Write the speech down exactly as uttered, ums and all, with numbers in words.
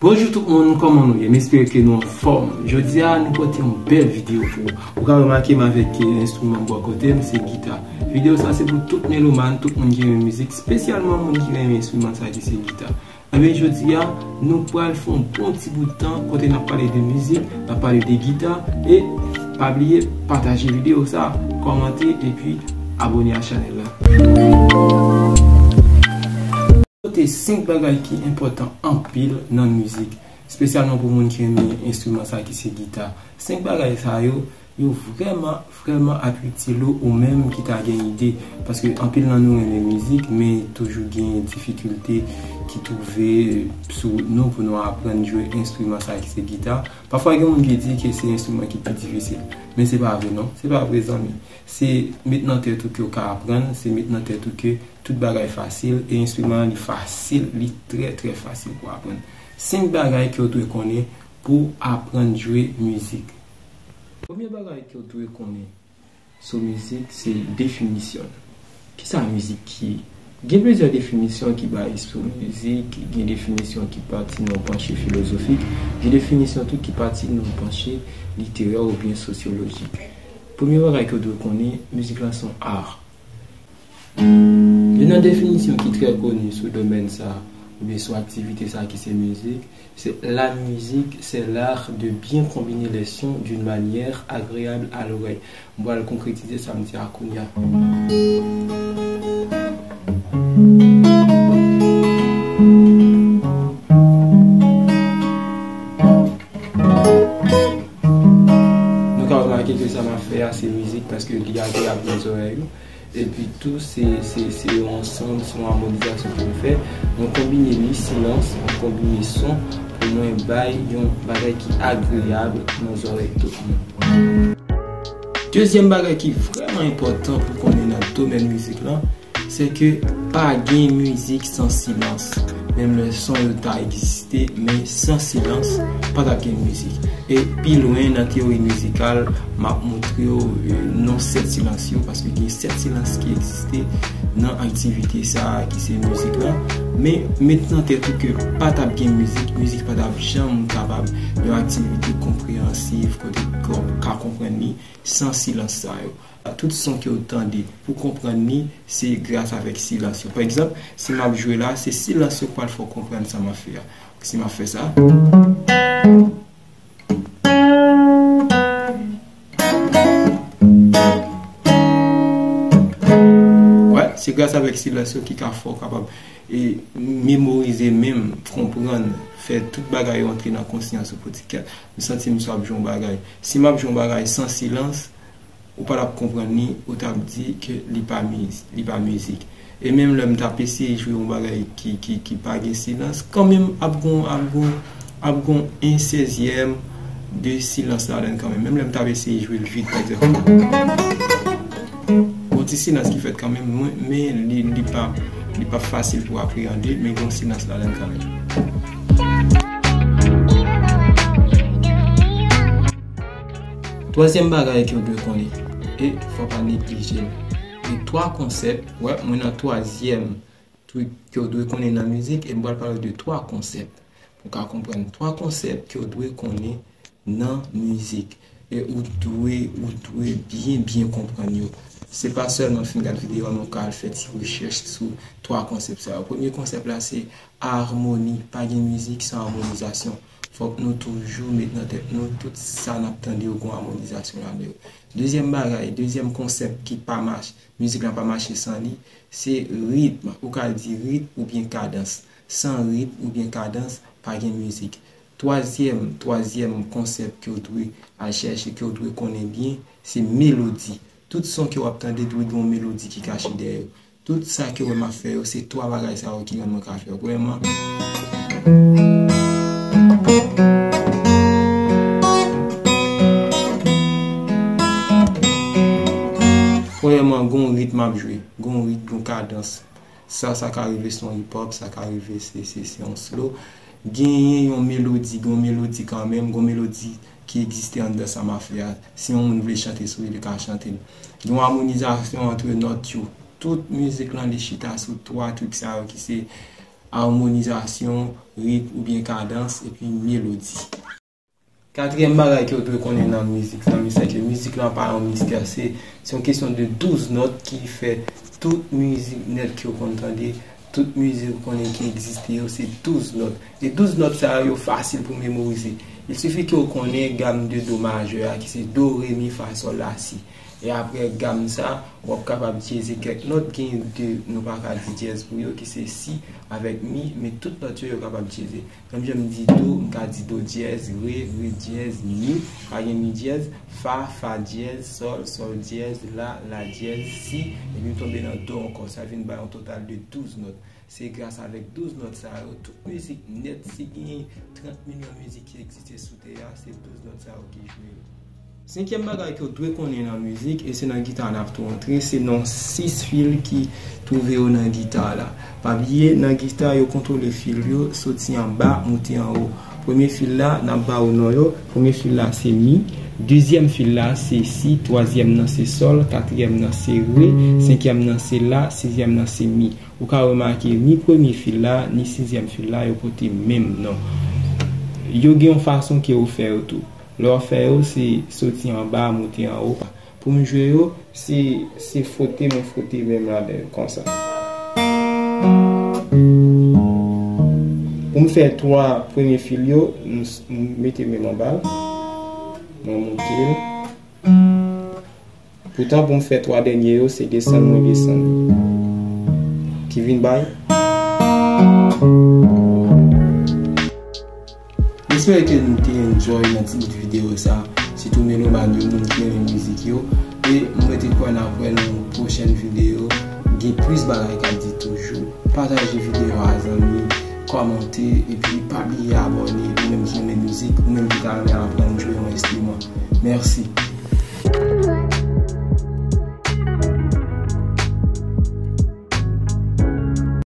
Bonjou tout moun, kòman nou ye? M espere ke nou anfòm. Jodi a, nou pote yon bèl videyo pou ou. Ou ka remake m avèk, eh, enstriman m bò kote m, se gita. Videyo sa se pou tout melomàn, tout moun ki renmen mizik, espesyalman moun ki renmen enstriman sa ki se gita. Ebyen, jodi a, nou pral fè yon bon ti bout tan kote n ap pale de mizik, n ap pale de gita, e pa bliye pataje videyo sa, kòmante, epi abòne a chanèl la. Pote senk bagay ki enpòtan anpil nan mizik, espesyalman pou moun ki renmen enstriman sa ki se gita. Senk bagay sa yo, yo vrèman, vrèman ap itil ou, ou menm ki ta gen ide. Paske anpil nan nou renmen mizik, men toujou gen difikilte ki twouve sou nou pou nou aprann jwe enstriman sa ki se gita. Pafwa gen moun ki di ke se enstriman ki pi difisil, men se pa vre non, se pa vre zanmi. Se met nan tèt ou ke w ka aprann, se met nan tèt ou ke tout bagay fasil, e enstriman an li fasil, li trè, trè fasil pou aprann. Senk bagay ke w dwe konnen pou aprann jwe mizik. Premye bagay ke w dwe konnen sou mizik, se definisyon l. Kisa mizik ye? Gen plizyè definisyon ki bay sou mizik, gen definisyon ki pati nan yon panche filozofik, gen definisyon tou ki pati nan yon panche literè oubyen sosyolojik. Premye bagay ke w dwe konnen, mizik lan se yon art. Youn nan definisyon ki trè koni sou domèn sa, oubyen sou aktivite sa ki se mizik, se la musique, c'est l'art de bien combiner les sons d'une manière agréable à l'oreille. M pral konkretize sa m di a kounye a. Nou ka remake ke sa m ap fè a se mizik paske li agreyab nan zòrèy ou. Epi tou, se, se, se yon ansanm, se yon amonizasyon ke nou fè. Nou konbine li silans, yon konbineson pou mwen bay yon bagay ki agreyab nan zòrèy tout moun. Dezyèm bagay ki vrèman enpòtan pou konnen nan domèn mizik lan, se ke pa gen mizik san silans. Menm lè son yo ta egziste, men san silans, pa t ap gen mizik. E pi lwen nan teyori mizikal, m ap montre w, e, non sèt silans yo, paske gen sèt silans ki egziste nan aktivite sa a ki se mizik la. Men, met nan tèt ou ke pa t ap gen mizik, mizik pa t ap janm kapab yon aktivite konpreyansiv, kote ke w ka konprann li san silans sa yo. Tout son ke w tande pou konprann li, se gras avèk silans yo. Pa egzanp, si m ap jwe la, se silans yo k pral fè w konprann sa m ap fè a. Si m ap fè sa. Wè, se gras avèk silans yo ki ka fè w kapab, e, memorize menm, konprann, fè tout bagay yo antre nan konsyans ou pou ti kèt. M santi m sou ap jwe yon bagay. Si m ap jwe yon bagay san silans, ou pa t ap konprann li, ou t ap di ke li pa miz-, li pa mizik. E menm lè m t ap eseye jwe yon bagay ki, ki, ki pa gen silans, kanmenm ap gon, ap gon, ap gon en sèzyèm de silans ladan l kanmenm. Menm lè m t ap eseye jwe l vit, pa egzanp. Gon ti silans ki fèt kanmenm, mwen, men li, li pa, li pa fasil pou apreyande, men gon silans ladan l kanmenm. Twazyèm bagay ke w dwe konnen, e fò w pa neglije l. Gen twa konsèp, wè, mwen nan twazyèm twik ke w dwe konnen nan mizik, e m pral pale w de twa konsèp. Pou w ka konprann twa konsèp ke w dwe konnen nan mizik. E ou dwe, ou dwe byen, byen konprann yo. Se pa sèlman fin gad videyo a, men w ka al fè ti rechèch sou twa konsèp sa yo. Premye konsèp la, se Amoni, pa gen mizik san amonizasyon. Fòk nou toujou met nan tèt nou tout sa n ap tande yo gon amonizasyon ladan yo. Dezyèm bagay, dezyèm konsèp ki pa mache, mizik la pa mache san li, se ritm. Ou ka di ritm oubyen kadans. San ritm oubyen kadans, pa gen mizik. Twazyèm, twazyèm konsèp ke w dwe al chèche, ke w dwe konnen byen, se melodi. Tout son ke w ap tande dwe gen yon melodi ki kache dèyè yo. Tout sa ke w wè m ap fè yo, se twa bagay sa yo ki rann mwen ka fè yo. Premyèman, wè, Premyèman, gen yon ritm ap jwe, gen yon ritm, gen yon kadans. Sa, sa ka rive se yon hip hop, sa ka rive se, se, se yon slow. Genyen yon melodi, gen yon melodi kanmenm, gen yon melodi ki egziste anndan sa m ap fè a. Si yon moun vle chante sou li, li ka chante l. Gen yon amonizasyon ant nòt yo. Tout mizik lan, li chita sou twa trik sa yo ki se amonizasyon, ritm oubyen kadans, epi melodi. Katriyèm bagay ke w dwe konnen nan mizik, zanmi, se ke mizik lan pa yon mistè. Se, se yon kesyon de douz nòt ki fè tout mizik nèt ke w konn tande, tout mizik ou konnen ki egziste yo, se douz nòt. E douz nòt sa yo, yo fasil pou memorize. Il sifi ke w konnen gam de do majè a, ki se do, re, mi, fa, sòl, la, si. E apre gam sa, w ap kapab dyeze kèk nòt, gen de, nou pa ka di dyèz pou yo, ki se si avèk mi, men tout nòt yo, yo kapab dyeze. Menm jan m di do, m ka di do dyèz, re, re dyèz, mi, pa gen mi dyèz, fa, fa dyèz, sòl, sòl dyèz, la, la dyèz, si, epi m tonbe nan do ankò. Sa vin bay yon total de douz nòt. Se gras avèk douz nòt sa yo, tout mizik nèt, si gen trant milyon mizik ki egziste sou tè a, se douz nòt sa yo ki jwe yo. Senkyèm bagay ke w dwe konnen nan mizik, e se nan gita n ap tou antre, se non sis fil ki twouve yo nan gita la. Pa bliye, nan gita, yo kontwole fil yo, soti anba, moute anwo. Premye fil la, n ap ba ou non yo. Premye fil la, se mi. Dezyèm fil la, se si. Twazyèm nan, se sòl. Katriyèm nan, se re. Senkyèm nan, se la. Sizyèm nan, se mi. Ou ka remake, ni premye fil la, ni sizyèm fil la, yo pote menm non. Yo gen yon fason ke yo fè yo tou. Lè w ap fè yo, se soti anba, moute anwo. Pou m jwe yo, se, se fwote, mwen fwote men m ladan yo, konsa. Pou m fè twa premye fil yo, m, m mete men m anba l, mwen moute l. Poutan, pou m fè twa dènye yo, se desann mwen desann. Ki vin bay. M espere ke nou te enjoy nan ti bout videyo sa, sitou melomàn yo, moun ki renmen mizik yo. E m rete kwè n ap wè nan yon pwochèn videyo. Gen plis bagay k ap di toujou. Pataje videyo a zanmi, kòmante, epi pa bliye abòne, ou menm ki renmen mizik, ou menm ki ta renmen aprann jwe yon enstriman. Mèsi.